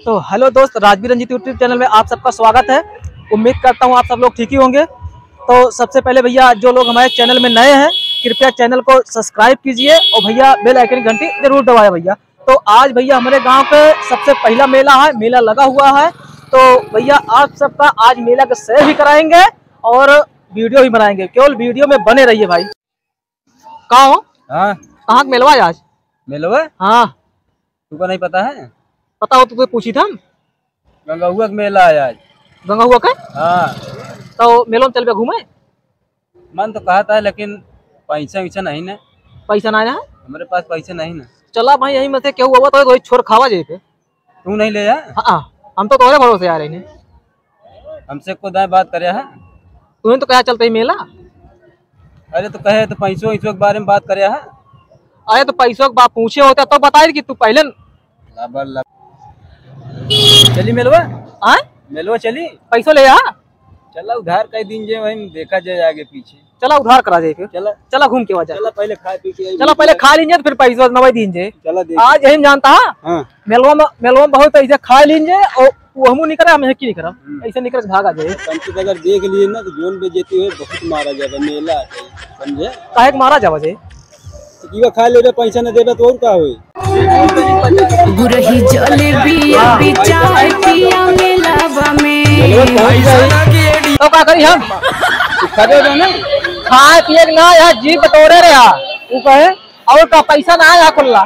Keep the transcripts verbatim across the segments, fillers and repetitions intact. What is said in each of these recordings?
तो हेलो दोस्त, राजवीर रंजीत YouTube चैनल में आप सबका स्वागत है। उम्मीद करता हूँ आप सब लोग ठीक ही होंगे। तो सबसे पहले भैया, जो लोग हमारे चैनल में नए हैं, कृपया चैनल को सब्सक्राइब कीजिए और भैया, बेल आइकन की घंटी जरूर दबाएं भैया। तो आज भैया, हमारे गांव पे सबसे पहला मेला है, मेला लगा हुआ है। तो भैया, आप सबका आज मेला का सैर भी कराएंगे और वीडियो भी बनाएंगे। केवल वीडियो में बने रहिए भाई। का हो? हाँ। कहाँ का मेलवा है आज? मेलवा? हाँ। तुमको नहीं पता है? पता हो तो कोई पूछी था हम। गंगहुआ का मेला है आज। गंगहुआ का? हाँ। तो मेलवा में चलबे घूमे? मन तो कहत है, लेकिन पैसा वैसा नहीं ना। पैसा नहीं है? हमारे पास पैसा नहीं ना। चला भाई, यही में से केहू आवत हो तो वही छोर खावा जाए पे। तू नहीं ले जा? हाँ, हम तो तोहरे भरोसे आ रहे हैं। हमसे को दाएं बात करे है? तूने तो कहा चलते ही मेला। अरे तो कहे तो पैसों वैसों के बारे में बात करे है? अरे तो पैसों के बात पूछे होता तो बताए कि तू पहले। लबर लबर। चली मेलवा? आय? मेलवा चली? पैसों ले आ। चला उधार कर दीन जे, वहीं देखा जाए आगे पीछे। चला उधार करा जाए फिर। चला। चला घूम के आ जाए। चला पहले खा पी के आई। चला पहले खा लीन जे, फिर पैसा नवाई दीन जे। चला देख। आज यही जानता है। हाँ। मेलवा में, मेलवा में बहुत ऐसे खा लीन जे और वो हमू निकरा, हम की निकरा। हम्म। ऐसे निकरा भागा जाए। पंची अगर देख लिए ना तो जोन बेइज्जती होए, बहुत मारा जाए, मेला है, समझे? काहे के मारा जावा जे? तो किवा खा लेबे, पैसा न देबे तो और का होई? गुरही जलेबिया बिचाय पिया मेलावा में। तो का करी हम? कुछ खा दे दो ना। खाए पिए के ना, यहाँ जीभ बटोरे रहा। तू कहे? और का, पैसा ना आया खुल्ला।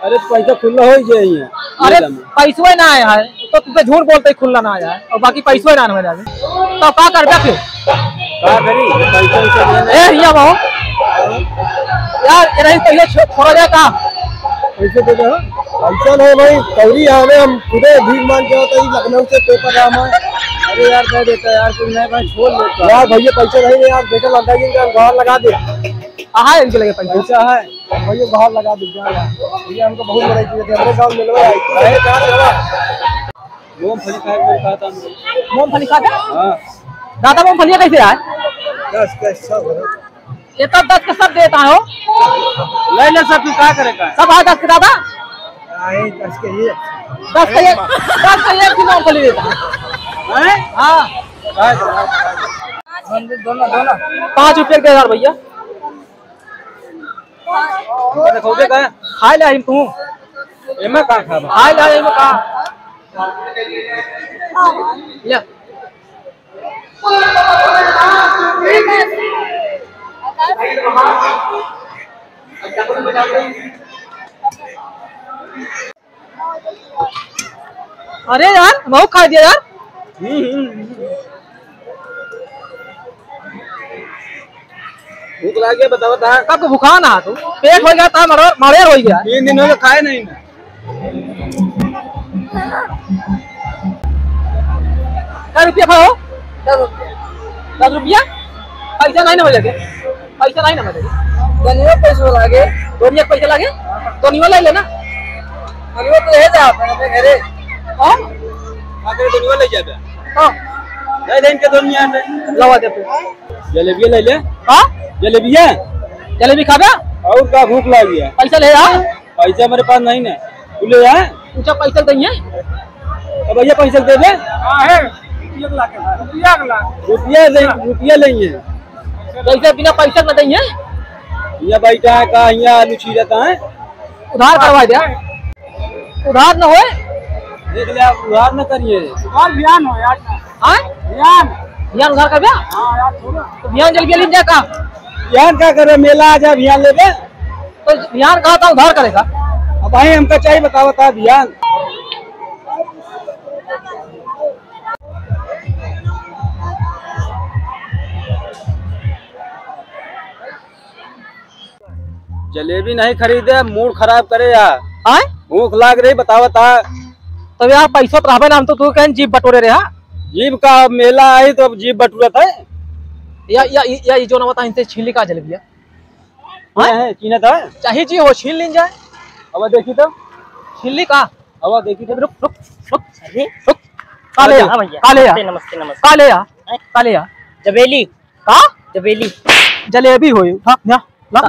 अरे पैसा खुल्ला हो ही जाए यहाँ। अरे मेला में। पैसवे ना आया है, तो तू तो झूठ बोलते ही खुल्ला ना आया है, और बाकी पैसवे ना आया है। तो का करबे फिर? का करी? पैसा वैसा नहीं है। ए, हिया बाबू। यार, ये रही पहले छो-, छोड़ा जाए का? पैसे दे दो। पैसा नहीं भाई, कौड़ी आवे, हम खुदे भीख मांग के होता है, लखनऊ से पेपर लामा है। अरे यार, दे देता यार, कुछ नहीं भाई, छोड़ लेता। यार भैया, पैसा नहीं है यार, बेटा लौटा के इनका बाहर लगा दे। कहाँ है इनके लगे पैसा? पैसा है, भैया बाहर लगा दे, जा यार। भैया हमको बहुत मदद किए थे, हमारे गाँव में मिलवा आए। अरे कहाँ से हो? मूंगफली खाए के मन कहता हमको। मूंगफली खाबे? हाँ। दादा, मूंगफलिया कैसे है? दस के सब है। ये तो दस के सब देता हो। ले ले सब, तू का करे का? सब है दस के दादा? नहीं, दस के ये। दस का एक, दस का एक किलो मूंगफली देता है। हैं? हाँ। दोनों, दोनों। पाँच रुपये के दे यार भैया। देखो, देख, खाए ले आई तू। एमे का खाबा? खाए ले आई, एमे का? ले। अरे यार, बहुत खा दिया यार। हम्म, हम्म, हम्म। भूख लाग गया, बतावा था। कब भूखा ना तू? पेट हो गया था, मरो-, मरेर हो गया। तीन दिन हो गए खाए नहीं ना। कै रुपया खाओ? दस रुपया। दस रुपया? पैसा नहीं ना हो जाके। पैसा नहीं ना मिलेगा। दोनिया पैसा लागे। दोनिया पैसा लागे? दोनिया ले लेना। दोनिया तो है जा अपने घरे। हाँ? आके दोनिया ले जाबे। हाँ। ले ले इनके दोनिया पे। लवा दे तू। जलेबिया ले ले। हाँ? जलेबिया? जलेबी खाबे? और का भूख लाग गया? पैसा ले आ। पैसा मेरे पास नहीं ना। तू ले आ। पूछा पैसा देंगे। अब भैया पैसा दे दे। हाँ है। रुपया के लागे। रुपया के लागे। रुपया दे, रुपया लेंगे। कैसे बिना पैसा न देंगे? यहाँ बैठा है, कहाँ यहाँ आलू छीलता है? उधार करवा दे। उधार न होए? देख ले, आप उधार न करिए। उधार बिहान हो यार। हाँ? बिहान। बिहान उधार करबे? हाँ यार, थोड़ा। तो बिहान जल्दी जल्दी जा का? बिहान का करे, मेला आ जा, बिहान लेबे। तो बिहान कहा था उधार करेगा? अब भाई हमका चाहिए, बतावा था बिहान। जलेबी नहीं खरीदे, मूड खराब करे यार। आय? भूख लाग रही, बतावा था। तब यार पैसो तो रहबे ना, हम तो तू कहें जीभ बटोरे रहे, हाँ? जीभ का मेला आई तो अब जीभ बटोरत है। या, या, या, ये जो ना बता, इनसे छीन ली का जलेबिया? हाँ? है, छीनत है। चाहे जी हो, छीन लीन जाए। अब देखी तो। छीन ली का? अब देखी तो। रुक, रुक, रुक। अरे। रुक। का ले आ? हाँ भैया। का ले आ? नमस्ते, नमस्ते, नमस्ते। का ले आ? हैं? का ले आ? जबेली। का? जबेली। जलेबी होई। उठा, ला, ला।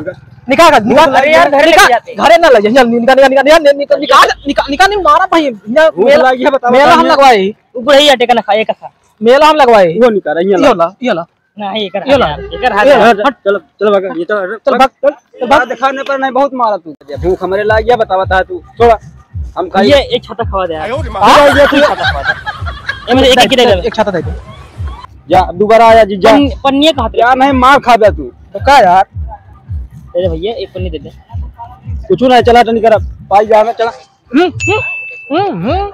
निकाल, निकाल, अरे यार, घरे लेके जाते। घरे ना ले जा, निकाल, निकाल, निकाल, निकाल, निकाल, निकाल, नहीं मारा भाई, यहाँ भूख मेला, लगी है, बता, मेला बता, हम यहाँ। लगवाए। वो बुढ़िया टेका ना खाए, का खा। मेला हम लगवाए। वो निकाल, यहाँ ये ला। वाला, ये वाला। नहीं, एकर ये ला। हाथ, एकर हाथ ये ला। है। हट, चल, चल भाग, ये चल, चल भाग, चल, चल भाग। दिखाने पर नहीं, बहुत मारा तू। भूख हमरे लाग गया, बता, बता तू। छोड़ा, हम खाई। ये एक छाता खवा दे यार। हाँ? ये तू छाता खवा दे। ये मुझे एक, एक ही दे दे। एक छाता दे दे। जा, दोबारा आया जी, जा। पन-, पन्निया कहाँ पे? यार, नहीं, मार खा बे तू। तो का यार? दे दे भैया, एक पन्नी दे दे। कुछ ना, चला, टनी कर, पाई जाना, चला। हम्म, हम्म, हम्म, हम्म।